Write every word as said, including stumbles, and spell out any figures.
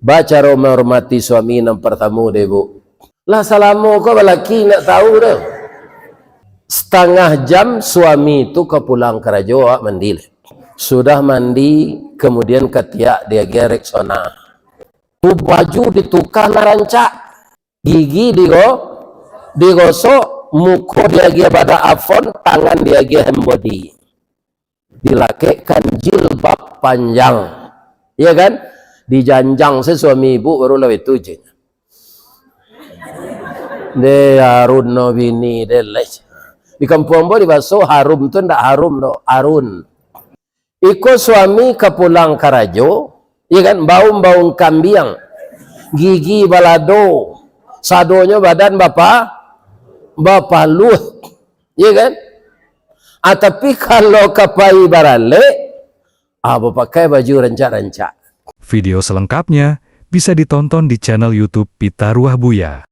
Bacaro menghormati suami nan pertamo deh, Bu. Lah salamo ko balaki ndak tahu doh. Setengah jam suami tu ka pulang karajo, awak mandi lah. Sudah mandi, kemudian katiak diagiah Rexona. Tu baju ditukar nan rancak. Gigi digo-, digosok, muko diagiah badak Avon, tangan diagiah hand body. Dilakekkan jilbab panjang. Iya kan? Dijanjang se suami ibu, baru lah itu je. Deh, Harun no bini, deh, leh. Di kampuang ambo dibaso harum tu ndak harum doh, Arun. Iko suami ka pulang karajo, iya kan, baun-baun kambiang, gigi balado, sadonyo badan bapa-, bapaluh, iya kan? Ah, tapi kalau ka pai baralek, ah, bapakai baju rancak-rancak. Video selengkapnya bisa ditonton di channel YouTube Pitaruah Buya.